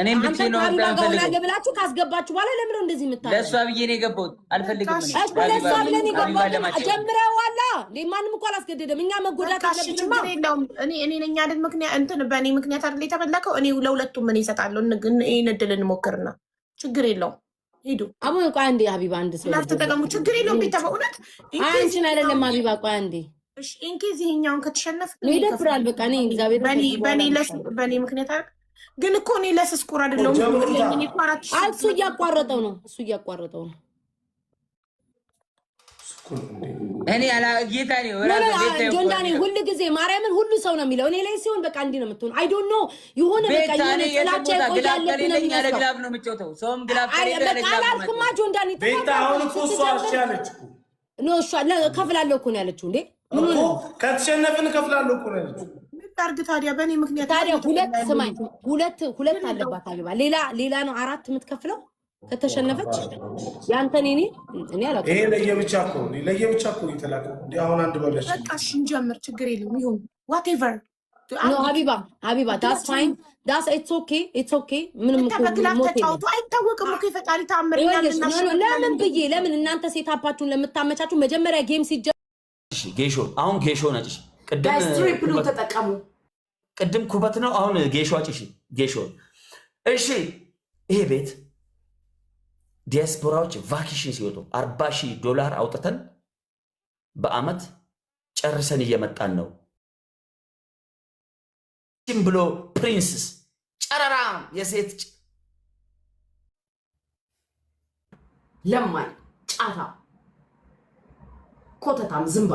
እኔም ብቻዬን ነው አንተ መግባት ከሀቢባ ጋር የምፈልገው። ሆናለህ ብላችሁ ካስገባችሁ በኋላ ለምን ነው እንደዚህ የምታደርገው? ለእሷ ብዬ ነው የገባሁት። አልፈልግም። እኔ እኮ ለእሷ ብለን ሀቢባን የገባሁት ለማጫወት ጀምረዋላ። እንዴ ማንም እኮ አላስገደደም። እኛ መጎዳት በቃ እሺ፣ የለብንማ። ችግር የለውም። እኔ ነኝ አይደል ምክንያት እንትን በእኔ ምክንያት አይደል የተበላከው። እኔ ለሁለቱም እኔ እሰጣለሁ። ይህን እድል እንሞክርና ችግር የለውም። ሂዱ አሁን ቆይ አንዴ ሀቢባ አንድ ሰው glove ተጠቀሙ። ችግር የለውም። ቤታ በእውነት አይ አንቺን አይደለም ሀቢባ፣ ቆይ አንዴ in case ይሄኛውን ከተሸነፍ ነው ይደብራል። በቃ እኔ እግዚአብሔር በእኔ ምክንያት አይደል? ግን እኮ እኔ ለስስኩር አይደለሁም። እኔ እኮ 4000 አይ እሱ እያቋረጠው ነው፣ እሱ እያቋረጠው ነው። እኔ አላ ጌታ ነው no no ራሱ ቤታ ጆን ዳኒ ሁሉ ጊዜ ማርያምን ሁሉ ሰው ነው የሚለው። እኔ ላይ ሲሆን በቃ እንዲህ ነው የምትሆን። I don't know የሆነ በቃ ቤታ የሆነ እኔ የትም ጥላቻ ቦታ glove ይቆያለብህ ነው ከሌለኝ ያለ የሚመስለው። glove ነው የምጫወተው። ሰውም glove አይ ከሌለ ያለ በቃ glove ነው አላልኩማ የማጫወተው። ጆን ዳኒ ቤታ አሁን እኮ እሷ እሺ አለች እኮ። No እሷ እከፍላለሁ እኮ ነው ያለችው። እንዴ ምን እኮ ሆነ ከተሸነፍን እከፍላለሁ እኮ ነው ያለችው። ምን ላድርግ ታዲያ? በእኔ ምክንያት ታዲያ? ሁለት ስማኝ፣ ሁለት ሁለት አለባት አግባ። ሌላ ሌላ ነው አራት የምትከፍለው ከተሸነፈች። ያንተን እኔ አላውቅም። ይሄ ለየብቻ እኮ ነው፣ ለየብቻ እኮ ነው የተላከው። እንዴ አሁን አንድ በለሽ። በቃ እሺ እንጀምር፣ ችግር የለውም። ይሁን whatever። No ሀቢባ ሀቢባ that's fine, that's it's okay, it's okay። ምንም እኮ በ glove ሞት የለም። ተጫውቶ አይታወቅም እኮ የፈጣሪ ተአምር። ይኸውልሽ፣ no no ለምን ብዬ ለምን እናንተ setup ኣችሁን ለምታመቻችሁ መጀመሪያ game ሲጀመር እሺ ጌሾ፣ አሁን ጌሾ ነጭሽ። ቅድም guys triple ኡ ተጠቀሙ። ቅድም ኩበት ነው፣ አሁን ጌሾ አጭሽ። ጌሾ እሺ። ይሄ ቤት ዲያስፖራዎች vacation ሲወጡ 40,000 ዶላር አውጥተን በአመት ጨርሰን እየመጣን ነው። ብሎ princess ጨረራ የሴት ለማኝ ጫታ ኮተታም ዝምባ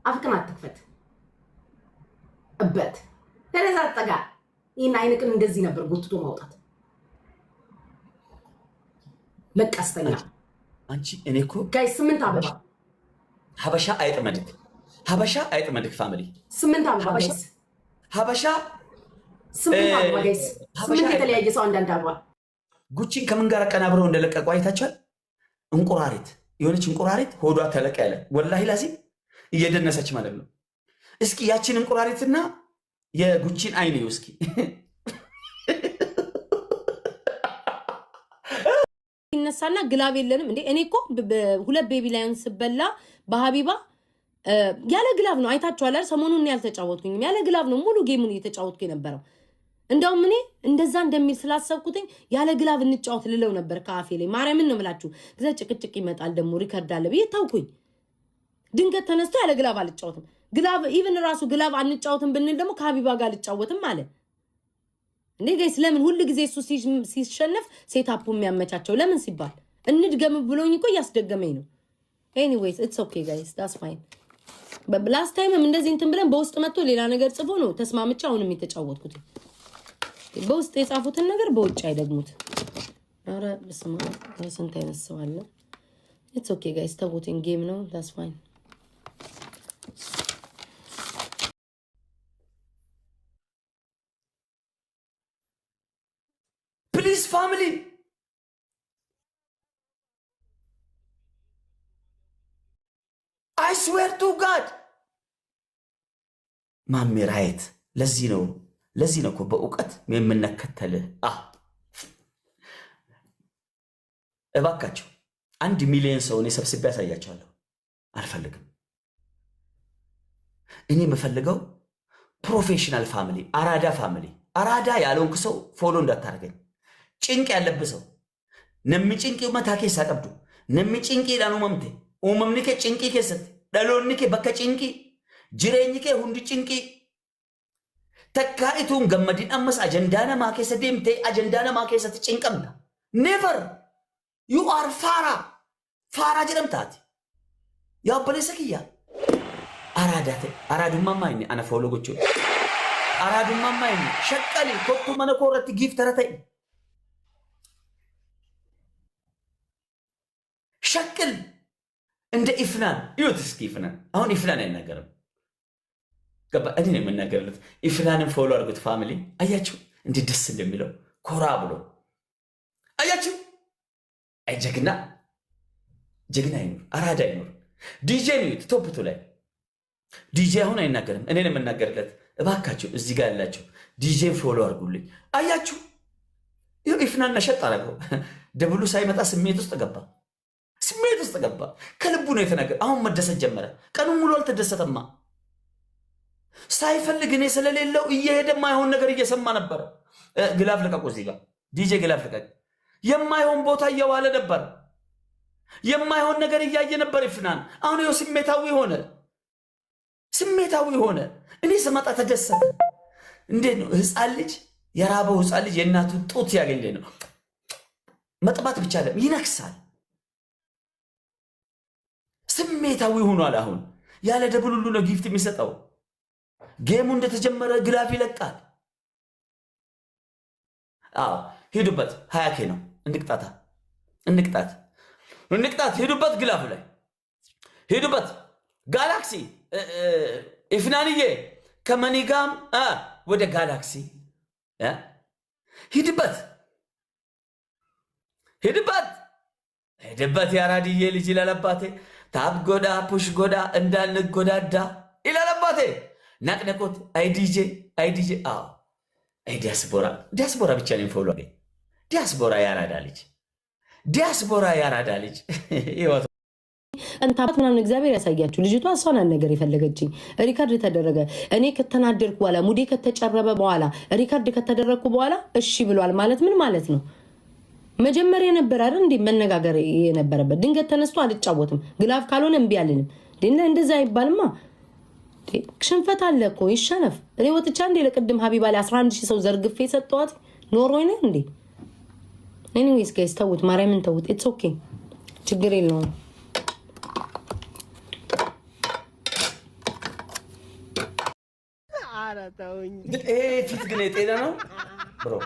አፍቅን አትክፈት እበት ተነሳ ጠጋ። ይህን አይንቅን እንደዚህ ነበር ጎትቶ ማውጣት። ለቀስተኛ አንቺ እኔ እኮ guys 8 አበባ። ሀበሻ አይጥመድክ፣ ሀበሻ አይጥመድክ family። 8 አበባ guys። ሀበሻ 8 አበባ guys። 8 የተለያየ ሰው አንዳንድ አበባ። ጉቺን ከምን ጋር አቀናብረው እንደለቀቁ አይታችኋል? እንቁራሪት የሆነች እንቁራሪት ሆዷ ተለቅ ያለ ወላሂ ላዚም እየደነሰች ማለት ነው። እስኪ ያችን እንቁራሪትና የጉቺን አይን እዩ እስኪ። ይነሳና glove የለንም እንዴ? እኔ እኮ ሁለት baby lion ስበላ በሀቢባ ያለ glove ነው። አይታችኋል አይደል? ሰሞኑን እኔ ያልተጫወትኩኝም ያለ glove ነው ሙሉ game ኡን እየተጫወትኩ የነበረው። እንደውም እኔ እንደዛ እንደሚል ስላሰብኩትኝ ያለ glove እንጫወት ልለው ነበር ከአፌ ላይ፣ ማርያምን ነው የምላችሁ። ከዛ ጭቅጭቅ ይመጣል ደግሞ record አለ ብዬ ታውኩኝ። ድንገት ተነስቶ ያለ glove አልጫወትም፣ glove even ራሱ glove አንጫወትም ብንል ደግሞ ከሀቢባ ጋር አልጫወትም አለ። እንዴ guys፣ ለምን ሁል ጊዜ እሱ ሲሸነፍ setup ኡ የሚያመቻቸው ለምን ሲባል እንድገም ብሎኝ እኮ እያስደገመኝ ነው። Anyways, it's okay guys, that's fine። Last time ም እንደዚህ እንትን ብለን በውስጥ መጥቶ ሌላ ነገር ጽፎ ነው ተስማምቼ አሁንም የተጫወትኩት። በውስጥ የጻፉትን ነገር በውጭ አይደግሙት። ኧረ በስመ አብ፣ ኧረ ስንት አይነት ሰው አለ። It's okay guys፣ ተውትን፣ game ነው፣ that's fine። Please family, I swear to God ማሜ right። ለዚህ ነው እኮ በእውቀት የምንከተልህ። እባካቸው 1 ሚሊዮን ሰው እኔ ሰብስቤ ያሳያቸዋለሁ። አልፈልግም። እኔ የምፈልገው professional family፣ አራዳ family። አራዳ ያልሆንክ ሰው follow እንዳታደርገኝ። ጭንቅ ያለብህ ሰው namni cinqii mataa keessaa qabdu, namni cinqiidhaan uumamte, uumamni kee cinqii keessatti, dhaloonni kee bakka cinqii, jireenyi kee hundi cinqii, takkaa ituun gammadin ammas ajandaa namaa keessa deemtee ajandaa namaa keessatti cinqamta. Never, you are faaraa faaraa jedhamtaati. Yaa obboleessa kiyya, araadaa ta'e araadummaan maa inni ana follow gochuudha. Araadummaan maa inni shaqqali kottu mana koo irratti gifter ta'e. ሸቅል እንደ ኢፍናን እዩት እስኪ። ኢፍናን አሁን ኢፍናን አይናገርም። ገባ እኔ ነው የምናገርለት። ኢፍናንን follow አድርጉት family። አያችሁ እንዴት ደስ እንደሚለው ኮራ ብሎ አያችሁ። አይ ጀግና ጀግና አይኖር አራዳ አይኖር። ዲጄ ነው top two ላይ ዲጄ አሁን አይናገርም። እኔ ነው የምናገርለት። እባካችሁ እዚህ ጋር ያላችሁ ዲጄን follow አድርጉልኝ። አያችሁ ይኸው ኢፍናን ነሸጥ አደረገው። Double ኡ ሳይመጣ ስሜት ውስጥ ገባ፣ ስሜት ውስጥ ገባ። ከልቡ ነው የተናገረ። አሁን መደሰት ጀመረ። ቀኑን ሙሉ አልተደሰተማ። ሳይፈልግ እኔ ስለሌለው እየሄደ የማይሆን ነገር እየሰማ ነበረ። Glove ልቀቁ፣ እዚህ ጋር ዲጄ glove ልቀቅ። የማይሆን ቦታ እየዋለ ነበር። የማይሆን ነገር እያየ ነበር ኢፍናን። አሁን ይኸው ስሜታዊ ሆነ፣ ስሜታዊ ሆነ። እኔ ስመጣ ተደሰተ። እንዴት ነው ህፃን ልጅ፣ የራበው ህፃን ልጅ የእናቱን ጡት ያገኝ ነው። መጥባት ብቻ አይደለም፣ ይነክሳል። ስሜታዊ ሆኗል። አሁን ያለ double ሁሉ ነው gift የሚሰጠው። Game ኡ እንደተጀመረ glove ይለቃል። አዎ ሂዱበት። 20K ነው። እንቅጣታ፣ እንቅጣት፣ እንቅጣት። ሂዱበት፣ glove ላይ ሂዱበት። ጋላክሲ ኢፍናንዬ ከመኒጋም ወደ ጋላክሲ ሂድበት፣ ሂድበት፣ ሂድበት። የአራድዬ ልጅ ይላል አባቴ። Tap godhaa፣ push godhaa፣ እንዳንጎዳዳ ይላል አባቴ። ናቅነቆት አይ ዲጄ፣ አይ ዲጄ። አዎ አይ ዲያስፖራ፣ ዲያስፖራ ብቻ ነው follow። ዲያስፖራ ያራዳ ልጅ፣ ዲያስፖራ ያራዳ ልጅ ህይወት እንታባት ምናምን እግዚአብሔር ያሳያችሁ። ልጅቷ እሷን ነገር የፈለገችኝ record ተደረገ። እኔ ከተናደርኩ በኋላ፣ ሙዴ ከተጨረበ በኋላ፣ record ከተደረግኩ በኋላ እሺ ብሏል ማለት ምን ማለት ነው? መጀመሪያ የነበረ አይደል እንዴ መነጋገር የነበረበት? ድንገት ተነስቶ አልጫወትም glove ካልሆነ እምቢ አልልም። እንደዛ አይባልማ። ሽንፈት አለ እኮ፣ ይሸነፍ። እኔ ወጥቻ እንዴ ለቅድም ሀቢባ ላይ 11 ሺህ ሰው ዘርግፌ የሰጠዋት ኖሮኝ ነው እንዴ? Anyways guys ተውት፣ ማርያምን ተውት። It's okay፣ ችግር የለውም። ይሄ ፊት ግን የጤና ነው bro?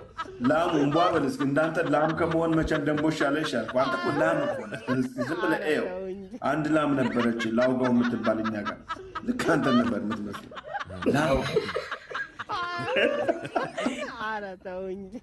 ላሙ እንቧ በል እስኪ። እንዳንተ ላም ከመሆን መቼም ደንቦሽ ያለ ይሻል። አንተ እኮ ላም እኮ ነህ። እስኪ ዝም ብለህ እየው። አንድ ላም ነበረች ላውጋው የምትባል እኛ ጋር፣ ልክ አንተ ነበር የምትመስለው። ላም። ኧረ ተው እንጂ።